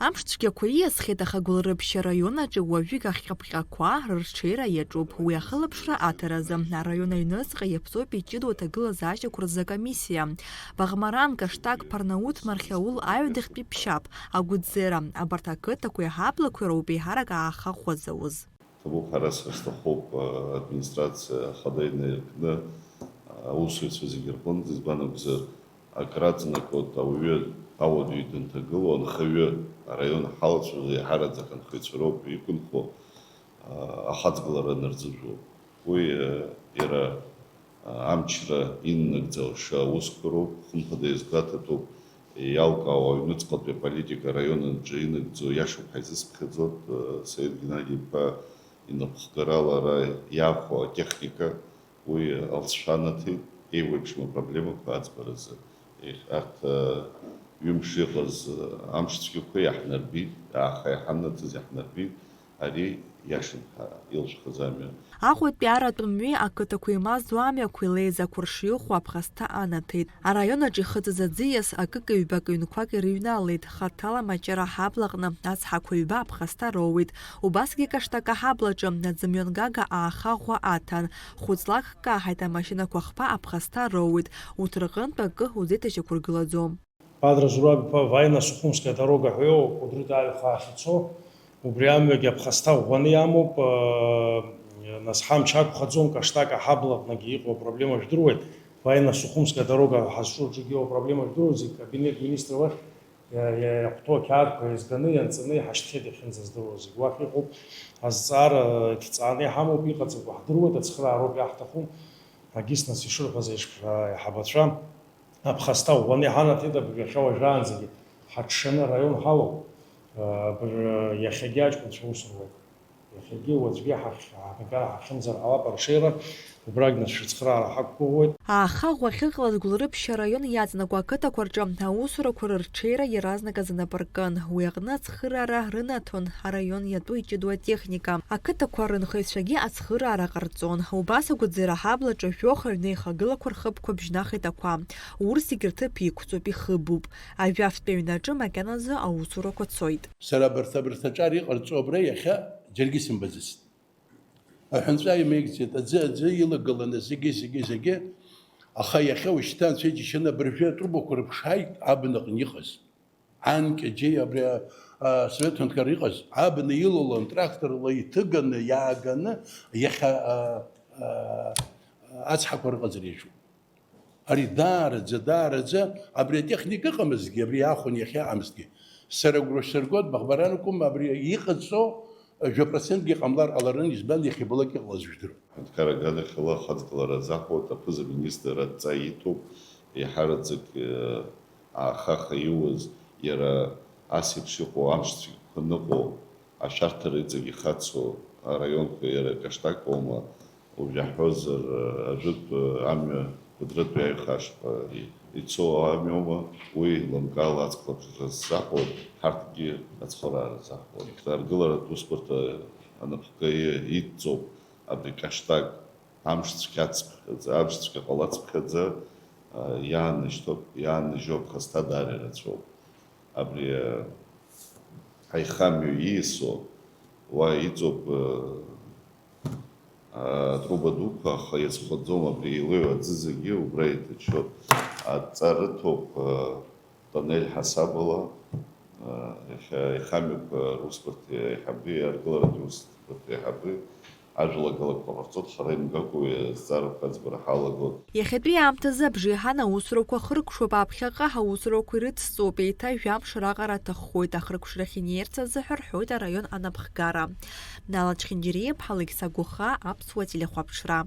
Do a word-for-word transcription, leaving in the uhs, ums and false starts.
Амш цәгьақәа ииасхьеит, аха Гәылрыԥшь араион аҿы уажәыгь ахҟьаԥҟьақәа рырҽеира иаҿуп. Уи ахылаԥшра аҭаразы араион аҩныҵҟа иаԥҵоуп иҷыдоу аҭагылазаашьақәа рзы акомиссиа. Баӷмаран, Каштак, Парнаут, Мархьаул, Аҩадахьтәи Ԥшьаԥ, Агәыӡера, абарҭ ақыҭақәеи аҳаблақәеи роуп еиҳарак ааха ӷәӷәа зауз. Ҭабуп, ҳара сара сҭахуп, администрациа ахада инаиркны, аусзуҩцәа зегьы рҟынтә, избан акәзар, акраҵанакуеит ауаҩы, ауадаҩы данҭагылоу, анхаҩы, араион ҳалацәажәо, еиҳараӡак анхаҩцәа роуп иқәынхо, ахаҵгылара нарзыжәло. Уи, иара, амчра иннагӡо аусқәа роуп, хымԥада иазгәаҭатәуп, иалкаау аҩныҵҟатәи аполитика араион аҿы инагӡо иашоуп ҳәа изысԥхьаӡоит, Саид Геннади-иԥа инапхгарала ара иаахәо атехника, уи алҵшәа анаҭеит, еиуеиԥшым апроблемақәа аӡбаразы. Ех, арҭ, ҩымш иҟаз, амш цәгьақәа иаҳнарбеит, ааха иҳамнаӡаз иаҳнарбеит, ари иашан ҳәа илшәхыз амҩа. Аҟәатәи аратәи мҩеи ақыҭақәа еимаздо амҩақәеи леизақәа ршыҩхәа аԥхасҭа анаҭеит. Араион аҿы ихыҵыз аӡиас акык-ҩбак ҩнқәак ирыҩналеит. Хаҭала Маҷара аҳаблаҟны ацҳақәа ҩба аԥхасҭа роуеит. Убасгьы Каштак аҳаблаҿы аӡымҩангага ааха ӷәӷәа аҭан. Хәыҵлак каҳаит, амашьынақәа хԥа аԥхасҭа роуеит. Урҭ рҟынтә акы узеиҭашьақәыргылаӡом. Бадра Зураб-иԥа, Ваина-Сухумская дорога ҳәа иоуп, Кәыдры ааҩхаа ахьцо, убри амҩагьы аԥхасҭа ӷәӷәаны иамоуп, нас ҳамч ақәхаӡом, Каштак аҳаблаҟнагьы иҟоу апроблема жәдыруеит, Ваина-Сухумская дорога ҳазҿу аҿгьы иҟоу апроблема жәдыруеит, зегь кабинет министр уахь иа-, иа-, иахәҭоу ақьаадқәа еизганы, ианҵаны иҳашьҭхьеит иахьынӡаздыруа зегь. Уахь иҟоуп, азҵаара иҭҵааны иҳамоуп, иҟаҵақәа ҳдыруеит, ацхыраароуп иаҳҭаху, агьыс нас ишырҳәаз еиԥш, аиҳабацәа. Аԥхасҭа ӷәӷәаны иҳанаҭеит абыржәы иахьа уажәраанӡагьы ҳаҽшаны араион ҳалоуп. Абыржәы иахьагьы аҷкәынцәа ус руеит. Иахьагьы уаҵәгьы ҳахь-, ҳаҳҭнагара ҳахьымӡар ҟалап арҽеира, убрагь нас шәыцхыраара ҳақәгәыӷуеит. Ааха ӷәӷәа ахьыҟалаз Гәылрыԥшь араион иаҵанакуа ақыҭақәа рҿы аусурақәа рырҽеира иаразнак азы нап ркын. Уи аҟны ацхыраара рынаҭон араион иатәу иҷыдоу атехника. Ақыҭақәа рынхаҩцәагьы ацхыраара ҟарҵон. Убас Агәыӡера аҳаблаҿы жәохә аҩны еихагылақәа рхыбқәа бжьнахит ақәа. Урҭ зегьы рҭыԥ иқәҵоуп, ихыбуп. Ажәафтәи аҩнаҿы макьаназы аусурақәа цоит. Сара абарҭ, абарҭ аҿар иҟарҵо абра иахьа џьаргьы сымбаӡацт. Аҳәынҵәа имеигӡеит, аӡы, аӡы илагыланы зегьы, зегьы, зегьы. Аха иахьа уажәшьҭа анцәа иџьшьаны абыржәы атрубақәа рыԥшааит абнаҟны иҟаз. Анкьа џьеи абри, а, асовет ҳәынҭқарра иҟаз, абна илалон, тракторла иҭыганы, иааганы, иахьа, а, а, ацҳақәа рыҟаҵара иаҿуп. Ари даараӡа, даараӡа, абри атехника ыҟамызҭгьы, абри иаахәон иахьа амзҭгьы. Сара агәра сыргоит, баӷбаранакәым, абри иҟаҵо жәа процентгьы ҟамлар ҟаларын, избан, иахьабалак иҟалаз жәдыруан. Аҳәынҭқар аганахьала ахаҵгылара азаҳуеит, аԥыза-министр адҵа иҭоуп, еиҳараӡак, э, аахаха иуаз, иара ас еиԥш иҟоу амш цәгьақәа ныҟәо, ашәарҭара иҵегь ихацу араионқәа иара Каштак аума, ужәаҳәозар, э, ажәытә, э, амҩа Кәыдрытәи аҩхашҟа и-, ицо амҩоума, уи лымкаала аҵхлабжра ззаҳауа ҳарҭгьы ацхыраара заҳуеит. Аргыларатә усбарҭа анапхгаҩы идҵоуп абри Каштак. Амш цәгьацыԥхьаӡа, амш цәгьа ҟалацыԥхьаӡа, а, иаанашьҭуп, иааныжьуп, хасҭа даара ирацәоуп. Абри, а, аихамҩа ииасуа, уа иҵоуп, а, а, атруба дуқәа, аха иазхәаӡом, абри еилеиу аӡы зегьы убра иҭачоит. Адҵа рыҭоуп, а, Тоннель ҳасабала, иахьа аихамҩақәа русбарҭа аиҳабы, аргыларатә усбарҭа аиҳабы ажәалагалақәа ҟарҵоит, хара имгакәа уи азҵаарақәа аӡбара ҳалагоит. Иахьатәи аамҭазы абжеиҳан аусурақәа хыркәшоуп, аԥхьаҟа ҳаусурақәа ирыцҵоуп, еиҭа жәамш раҟара аҭаххоит, ахыркәшарахь инеирц азыҳәа рҳәоит араион анапхгара. Нала Чхинџьариа-иԥҳа, Алықьса Гәыхаа, Аԥсуа телехәаԥшра.